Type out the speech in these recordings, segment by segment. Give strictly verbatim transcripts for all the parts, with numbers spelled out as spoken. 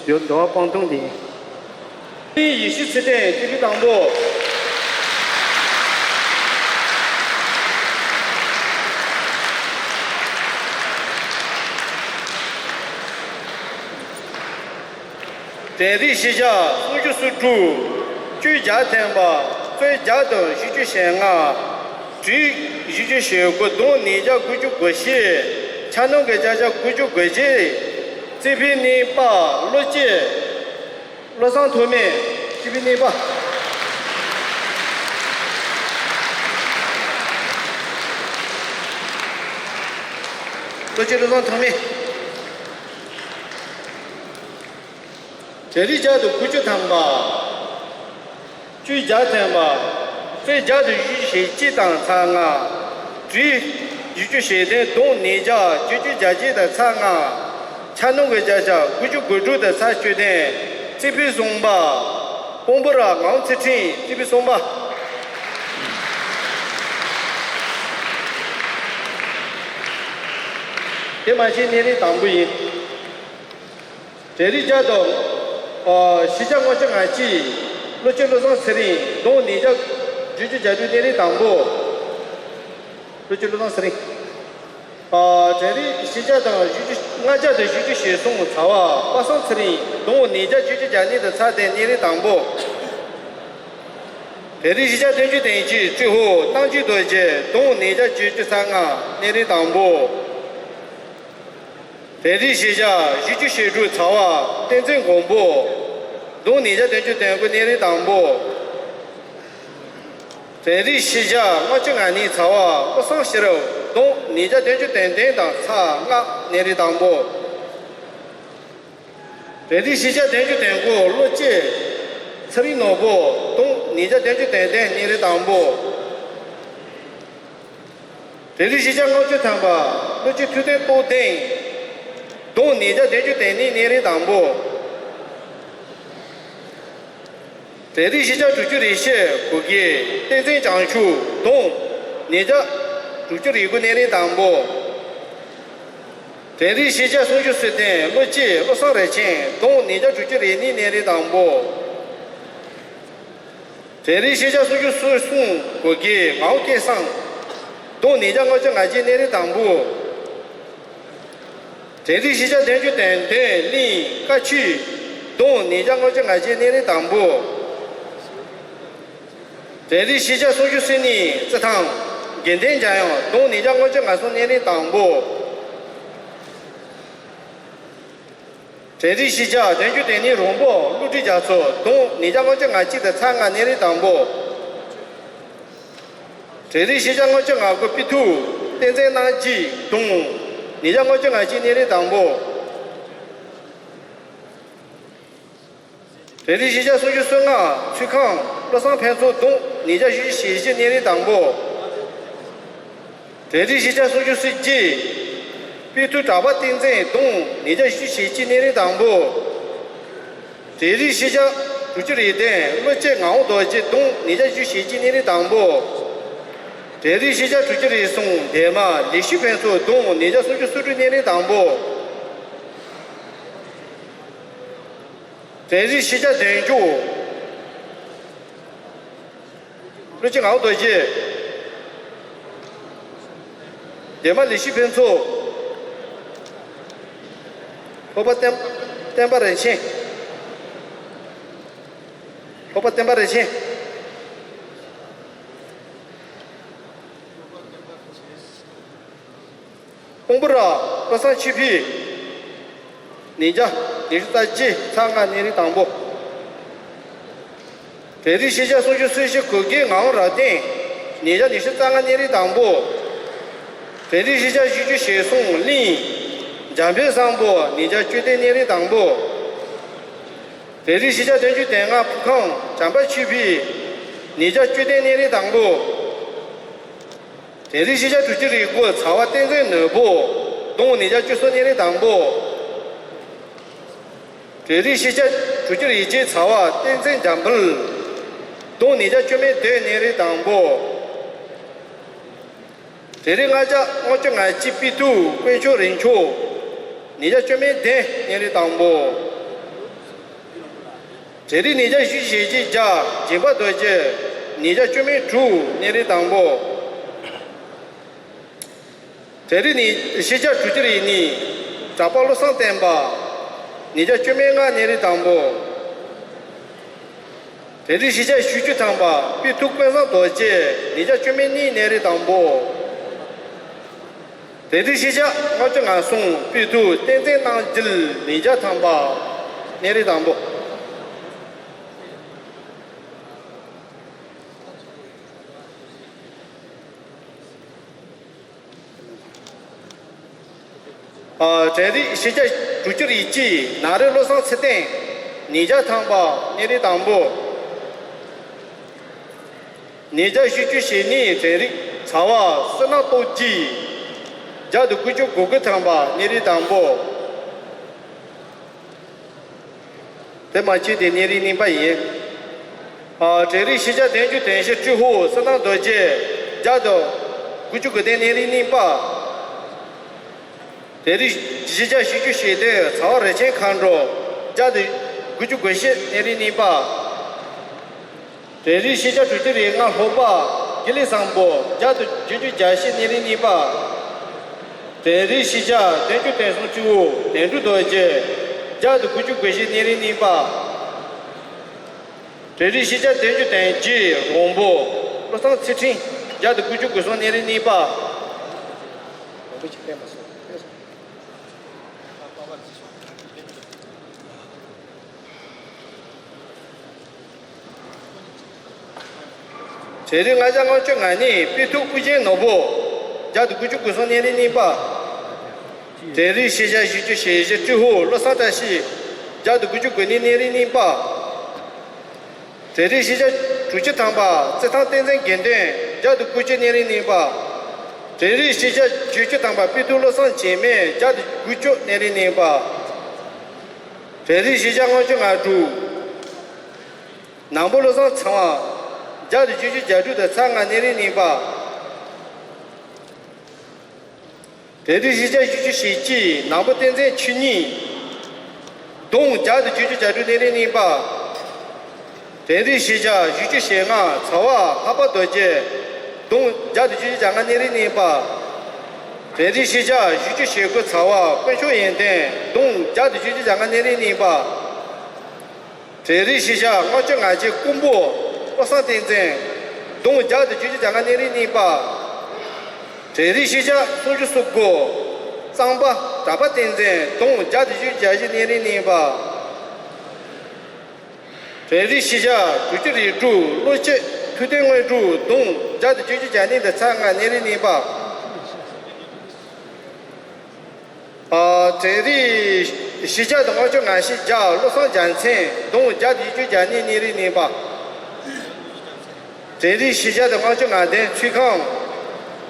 འདོད་པ་སྤང་ཐུང་དེ་ཡིན། ཡེ་ཤུ་ཚེ་བརྟན་སྤྱི་འཐུས་དང་པོ། གྲལ་རིམ་གཞིས་ཆགས་སུམ་ཅུ་སོ་དྲུག། བཅུ་བརྒྱ་ཐམ་པ། རྩོད་བརྒྱ་དང་བཞི་བཅུ་ཞེ་ལྔ། བྲིས་བཞི་བཅུ་ཞེ་དགུ། བསྡོམས་ཉིས་བརྒྱ་དགུ་བཅུ་གོ་བཞི། འཆར་སྣོན་གྱི་བརྒྱ་ཆ་དགུ་བཅུ་གོ་བཞི། རྩིས་ཕེབས་གནང་པ་བློ་སྐྱེད་བློ་བཟང་ཐོགས་མེད། རྩིས་ཕེབས་གནང་པ་བློ་སྐྱེད་བློ་བཟང་ཐོགས་མེད། གྲལ་རིམ་བརྒྱ་དང་དགུ་བཅུ་ཐམ་པ། བཅུ་བརྒྱ་ཐམ་པ། རྩོད་བརྒྱ་དང་བཞི་བཅུ་ཞེ་གཅིག་དང་ཚེག་ལྔ། བྲིས་བཞི་བཅུ་ཞེ་བདུན། བསྡོམས་ཉིས་བརྒྱ་བརྒྱད་ཅུ་གྱ་གཅིག་དང་ཚེག་ལྔ། འཆར་སྣོན་གྱི་བརྒྱ་ཆ་དགུ་བཅུ་གོ་དྲུག་དང་ཚེག་བཅུ་བདུན། རྩིས་ཕེབས་གསུམ་པ། དཔོན་པོ་ར་ངག་དབང་ཚེ་རིང་། རྩིས་ཕེབས་གསུམ་པ། དེ་མ་ཟད་གནས་རིམ་དང་པོ་ཡིན། གྲལ་རིམ་བརྒྱ་དང་། ཨ། བཞི་བརྒྱ་ལྔ་བཅུ་ང་གཅིག། བློ་སྐྱེད་བློ་བཟང་ཚེ་རིང་། བསྡོམས་ཉིས་བརྒྱ་བརྒྱད་ཅུ་གྱ་དྲུག། གནས་རིམ་དང་པོ། བློ་སྐྱེད་བློ་བཟང་ཚེ་རིང་། ཨ། གྲལ་རིམ་བཞི་བརྒྱ་དང་བཞི་བཅུ། ལྔ་བརྒྱ་དང་བཞི་བཅུ་ཞེ་གསུམ། ཚེག་པ། པ་སངས་ཚེ་རིང་། བསྡོམས་ཉིས་བརྒྱ་བརྒྱད་ཅུ་གྱ་གཉིས་དང་ཚེག་བདུན། གནས་རིམ་དང་པོ། གྲལ་རིམ་བཞི་བརྒྱ་བདུན་ཅུ་དོན་གཅིག། ཀྲི་ཧོ་རྣམ་རྒྱལ་རྡོ་རྗེ། བསྡོམས་ཉིས་བརྒྱ་བརྒྱད་ཅུ་ཚེག་ལྔ། གནས་རིམ་དང་པོ། གྲལ་རིམ་བཞི་བརྒྱ་བཞི་བཅུ་ཞེ་དྲུག། ཚེག་པ། བསྟན་འཛིན་མགོན་པོ། བསྡོམས་ཉིས་བརྒྱ་བདུན་ཅུ་དོན་དགུ། གནས་རིམ་དང་པོ། གྲལ་རིམ་བཞི་བརྒྱ་ལྔ་བཅུ་ང་གཉིས། ཚེག་པ། བློ་བཟང་ཤེས་རབ། བསྡོམས་ཉིས་བརྒྱ་བདུན་ཅུ་དོན་བདུན་དང་ཚེག་ལྔ། གནས་རིམ་དང་པོ། གྲལ་རིམ་བཞི་བརྒྱ་བདུན་ཅུ་དོན་དགུ། བློ་སྐྱེད་ཚེ་རིང་ནོར་བུ། བསྡོམས་ཉིས་བརྒྱ་བདུན་ཅུ་དོན་བདུན། གནས་རིམ་དང་པོ། གྲལ་རིམ་བཞི་བརྒྱ་ལྔ་བཅུ་ཐམ་པ། བློ་སྐྱེད་ཐུབ་བསྟན་རྟོགས་ལྡན། བསྡོམས་ཉིས་བརྒྱ་བདུན་ཅུ་དོན་གཉིས། གནས་རིམ་དང་པོ། གྲལ་རིམ་བཞི་བརྒྱ་དྲུག་ཅུ་རེ་བཞི། གུ་གེ་བསྟན་འཛིན་བྱང་ཆུབ། བསྡོམས་ཉིས་བརྒྱ་དྲུག་ཅུ་རེ་དགུ། གནས་རིམ་དང་པོ། གྲལ་རིམ་བཞི་བརྒྱ་སུམ་ཅུ་སོ་བདུན། བློ་སྐྱེད་བློ་བཟང་རིན་ཆེན། བསྡོམས་ཉིས་བརྒྱ་དྲུག་ཅུ་རེ་གཉིས། གནས་རིམ་དང་པོ། གྲལ་རིམ་བཞི་བརྒྱ་སུམ་ཅུ་སོ་གསུམ། གུ་གེ་ངག་དབང་སྐལ་བཟང་། བསྡོམས་ཉིས་བརྒྱ་ལྔ་བཅུ་ང་གཅིག། གནས་རིམ་དང་པོ། གྲལ་རིམ་བཞི་བརྒྱ་བདུན་ཅུ་དོན་བདུན། གླིང་བཀའ་ཆོས། བསྡོམས་ཉིས་བརྒྱ་ལྔ་བཅུ་ང་གཅིག། གནས་རིམ་དང་པོ། གྲལ་རིམ་བཞི་བརྒྱ་སུམ་ཅུ་སོ་གཉིས། རྩེ་ཐང་དགེ་ལྡན་འཇམ་དབྱངས། བསྡོམས་ཉིས་བརྒྱ་ལྔ་བཅུ་ང་གསུམ། གནས་རིམ་དང་པོ། གྲལ་རིམ་བཞི་བརྒྱ་བདུན་ཅུ་དོན་གཉིས། རོང་པོ་བློ་གྲོས་རྒྱ་མཚོ། བསྡོམས་ཉིས་བརྒྱ་ལྔ་བཅུ་ང་གཅིག་དང་ཚེག་ལྔ། གནས་རིམ་དང་པོ། གྲལ་རིམ་བཞི་བརྒྱ་ལྔ་བཅུ་ང་དགུ། དཔེ་ཐུབ་བསྟན་འཛིན་རྣམ་རྒྱལ། བསྡོམས་ཉིས་བརྒྱ་ལྔ་བཅུ་ང་གཅིག། གནས་རིམ་དང་པོ། གྲལ་རིམ་བཞི་བརྒྱ་སུམ་ཅུ་སོ་ལྔ། ཚོད་ཁང་བློ་བཟང་ཕུན་ཚོགས། བསྡོམས་ཉིས་བརྒྱ་བཞི་བཅུ་ཞེ་བཞི། གནས་རིམ་དང་པོ། གྲལ་རིམ་བཞི་བརྒྱ་སུམ་ཅུ་སོ་བརྒྱད། དཔེ་ཐུབ་གྲགས་པ་བསྟན་འཛིན། བསྡོམས་ཉིས་བརྒྱ་བཞི་བཅུ་ཞེ་གཅིག། གནས་རིམ་དང་པོ། གྲལ་རིམ་བཞི་བརྒྱ་དྲུག་ཅུ་རེ་བདུན། བློ་སྐྱེད་ངག་དབང་རྡོ་རྗེ། བསྡོམས་ཉིས་བརྒྱ་བཞི་བཅུ་ཞེ་གཅིག། གནས་རིམ་དང་པོ། གྲལ་རིམ་བཞི་བརྒྱ་དྲུག་ཅུ་རེ་གསུམ། འདན་མ་ལེགས་བཤད་ཕུན་ཚོགས། བསྡོམས་ཉིས་བརྒྱ་སུམ་ཅུ་སོ་དྲུག། གནས་རིམ་དང་པོ། གྲལ་རིམ་བཞི་བརྒྱ་བདུན་ཅུ། བློ་སྐྱེད་ངག་དབང་རྡོ་རྗེ། འདན་མ་ལེགས་བཤད་ཕུན་ཚོགས། ལྷོ་པ་བསྟན་བསྟན་པ་རིན་ཆེན། ལྷོ་པ་བསྟན་པ་རིན་ཆེན། དཔོན་པོ་ར་བློ་བཟང་ཆོས་འཕེལ། ཉིས་བརྒྱ་ཉི་ཤུ་རྩ་བརྒྱད། ཚེག་ལྔ། གནས་རིམ་དང་པོ། གྲལ་རིམ་བཞི་བརྒྱ་སུམ་ཅུ་སོ་བཞི། གུ་གེ་ངག་དབང་རབ་བརྟན། ཉིས་བརྒྱ་ཉི་ཤུ་རྩ་ལྔ། གནས་རིམ་དང་པོ། གྲལ་རིམ་བཞི་བརྒྱ་བཞི་བཅུ་ཞེ་གསུམ། གླིང་འཇམ་དཔལ་བཟང་པོ། ཉིས་བརྒྱ་བཅུ་བདུན། གནས་རིམ་དང་པོ། གྲལ་རིམ་བཞི་བརྒྱ་བདུན་ཅུ་དོན་ལྔ། ཕུ་ཁམས་བྱམས་པ་ཆོས་འཕེལ། ཉིས་བརྒྱ་བཅུ་བདུན། གནས་རིམ་དང་པོ། གྲལ་རིམ་བཞི་བརྒྱ་དྲུག་ཅུ་རེ་དགུ། ཚེག་པ་བསྟན་འཛིན་ནོར་བུ། བསྡོམས་ཉིས་བརྒྱ་བཅུ་གསུམ། གནས་རིམ་དང་པོ། གྲལ་རིམ་བཞི་བརྒྱ་དྲུག་ཅུ་རེ་བརྒྱད། ཚེག་པ་བསྟན་འཛིན་འཇམ་དཔལ། བསྡོམས་ཉིས་བརྒྱ་བཅུ་མེད་བདུན། གནས་རིམ་དང་པོ། གྲལ་རིམ་ལྔ་བརྒྱ་ལྔ་བཅུ་ང་གཅིག། དཔེ་ཐུབ་དཀོན་མཆོག་རིག་མཆོག། ཉིས་བརྒྱ་བཅུ་མེད་བདུན། གནས་རིམ་དང་པོ། གྲས་རིགས་ཉིས་བརྒྱ་བཞི་བཅུ་ཞེ་གཅིག་བརྒྱ། སྦྱིན་པ་རྡོ་རྗེ་ཉིས་བརྒྱ་བཅུ་མེད་དྲུག་གནས་རིམ་དང་པོ། གྲས་རིགས་ནི་ཤེས་བྱ་དྲུག་ཅུ་རེ་གཉིས། གྲགས་པ་བློ་བཟང་བསྟན་པ་ཉིས་བརྒྱ་བཅུ་མེད་ལྔ་གནས་རིམ་དང་པོ། གྲས་རིགས་ཤེས་བྱ་བཞི་བཅུ་ཐམ་པ་དཔེ་ཐུབ་ཀུན་བཟང་རྡོ་རྗེ་ཉིས་བརྒྱ་བཅུ་མེད་གཉིས་གནས་རིམ་དང་པོ། གྲས་རིགས་ཤེས་བྱ་ལྔ་བཅུ་ང་གསུམ་དཔེ་ཐུབ་བསྟན་འཛིན་རྣམ་རྒྱལ་ཉིས་བརྒྱ་ཐམ་པ་གནས་རིམ་དང་པོ། ཨ། གྲས་རིགས་ཤེས་བྱ་དྲུག་ཅུ་རེ་གཅིག་ནག་རི་བློ་བཟང་ཚེ་བརྟན་ཉིས་བརྒྱ་ཐམ་པ་གནས་རིམ་དང་པོ། ཉིས་བརྒྱ་བཞི་བཅུ་ཞེ་གཉིས། གྲས་རིགས་ཚ་བ་བསོད་ནམས་སྟོབས་རྒྱས་བརྒྱ་དང་དགུ་བཅུ་གོ་དགུ་ཐམ་པ་གནས་རིམ་དང་པོ། དེ་མ་ཚད་དེ་གནས་རིམ་གཉིས་པ་ཡིན། ཨ། གྲས་རིགས་ཤེས་བྱ་བདུན་ཅུ་དོན་བཞི་སྤྲུལ་སྐུ་བསོད་ནམས་རྡོ་རྗེ་བརྒྱ་དང་དགུ་བཅུ་གོ་བདུན་གནས་རིམ་གཉིས་པ། གྲས་རིགས་ཤེས་བྱ་བཞི་བཅུ་ཞེ་བདུན་ཚ་བ་རིན་ཆེན་མཁའ་འགྲོ་བརྒྱ་དང་དགུ་བཅུ་གོ་བཞི་གནས་རིམ་གཉིས་པ། གྲས་རིགས་ཤེས་བྱ་དྲུག་ཅུ་རེ་ལྔ་ལྷོ་པ་དགེ་ལེགས་བཟང་པོ་བརྒྱ་དང་བརྒྱད་ཅུ་གྱ་བཞི་གནས་རིམ་གཉིས་པ། གྲས་རིགས་ཤེས་བྱ་བདུན་ཅུ་དོན་གསུམ་སྤྲུལ་སྐུ་དོན་གྲུབ་རྡོ་རྗེ་བརྒྱ་དང་དགུ་བཅུ་གོ་བཞི་གནས་རིམ་གཉིས་པ། གྲས་རིགས་ཤེས་བྱ་བདུན་ཅུ་དོན་བརྒྱད་དབང་པོ་བློ་བཟང་ཚེ་ཕྲིན་བརྒྱ་དང་དགུ་བཅུ་གོ་གསུམ་གནས་རིམ་གཉིས་པ། གྲས་རིགས་ལྔ་བརྒྱ་ལྔ་བཅུ་ང་གཉིས་དཔེ་ཐུབ་ཨུ་རྒྱན་ནོར་བུ་བརྒྱ་དང་དགུ་བཅུ་གོ་གསུམ་གནས་རིམ་གཉིས་པ། གྲས་རིགས་ཤེས་བྱ་བཞི་བཅུ་ཞེ་བཞི་སྤྲུལ་སྐུ་བློ་བཟང་བཀྲ་ཤིས་བརྒྱ་དང་དགུ་བཅུ་གོ་གཉིས་གནས་རིམ་གཉིས་པ། གྲས་རིགས་ཤེས་བྱ་དྲུག་ཅུ་ཐམ་པ་རྩེ་ཐང་བསྟན་འཛིན་དགེ་འདུན་བརྒྱ་དང་དགུ་བཅུ་གནས་རིམ་གཉིས་པ། གྲས་རིགས་ཤེས་བྱ་བཅུ་བཅུ་ཐམ་པ་དཔེ་ཐུབ་བློ་བཟང་འཇིགས་མེད་བརྒྱ་དང་དགུ་བཅུ་གནས་རིམ་གཉིས་པ། གྲས་རིགས་ཤེས་བྱ་ལྔ་བཅུ་ང་དྲུག་ནང་པ་བློ་བཟང་ཚེ་དབང་བརྒྱ་དང་བཅུ་བཅུ་གྱ་དྲུག་དང་ཚ་ལྔ་གནས་རིམ་གཉིས་པ། གྲས་རིགས་ཤེས་བྱ་བཞི་བཅུ་ཞེ་གཅིག་ནང་པ་བསྟན་འཛིན་ཆོས་ཉིད་བརྒྱ་དང་བཅུ་བཅུ་གྱ་དྲུག་གནས་རིམ་གཉིས་པ། གྲས་རིགས་ཤེས་བྱ་བཞི་བཅུ་ཞེ་ལྔ་ཚ་བ་ལྷག་པ་རྡོ་རྗེ་བརྒྱ་དང་བཅུ་བཅུ་གྱ་ལྔ་གནས་རིམ་གཉིས་པ། གྲས་རིགས་ཤེས་བྱ་བཞི་བཅུ་ཞེ་དགུ་ཚ་བ་དཀོན་མཆོག་ཡོན་ཏན་བརྒྱ་དང་བཅུ་བཅུ་གྱ་ལྔ་གནས་རིམ་གཉིས་པ། གྲས་རིགས་ཤེས་བྱ་ལྔ་བཅུ་ང་གཅིག་ཀུན་པོ་བློ་བཟང་བསྟན་འཛིན་བརྒྱ་དང་བཅུ་བཅུ་གྱ་ལྔ་གནས་རིམ་གཉིས་པ། གྲས་རིགས་ཤེས་བྱ་སུམ་ཅུ་སོ་དགུ་གཙང་པ་གྲགས་པ་བསྟན་འཛིན་བརྒྱ་དང་བཅུ་བཅུ་གྱ་བཞི་གནས་རིམ་གཉིས་པ། གྲས་རིགས་ཤེས་བྱ་དྲུག་ཅུ་རེ་དྲུག་བློ་སྐྱེད་ཐུབ་བསྟན་དངོས་གྲུབ་བརྒྱ་དང་བཅུ་བཅུ་གྱ་གཉིས་དང་ཚ་ལྔ་གནས་རིམ་གཉིས་པ། ཨ། གྲས་རིགས་ཤེས་བྱ་དང་ལྔ་བཅུ་ང་བཞི་བརྒྱ་བློ་བཟང་རྒྱལ་མཚན་བརྒྱ་དང་བཅུ་བཅུ་གྱ་གཉིས་གནས་རིམ་གཉིས་པ། གྲས་རིགས་ཤེས་བྱ་དང་ལྔ་བཅུ་ང་བདུན་ཚུལ་ཁམས་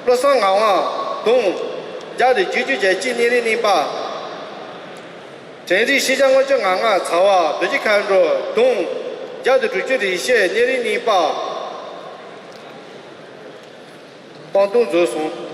བློ་བཟང་ངག་དབང་བརྒྱ་དང་བཅུ་བཅུ་གྱ་གཅིག་གནས་རིམ་གཉིས་པ། གྲས་རིགས་ཤེས་བྱ་ལྔ་བཅུ་ང་ལྔ་ཚ་བ་རྡོ་རྗེ་མཁའ་འགྲོ་བརྒྱ་དང་དྲུག་ཅུ་རེ་བཞི་གནས་རིམ་གཉིས་པ། སྤང་ཐང་རྫོགས་སོང་།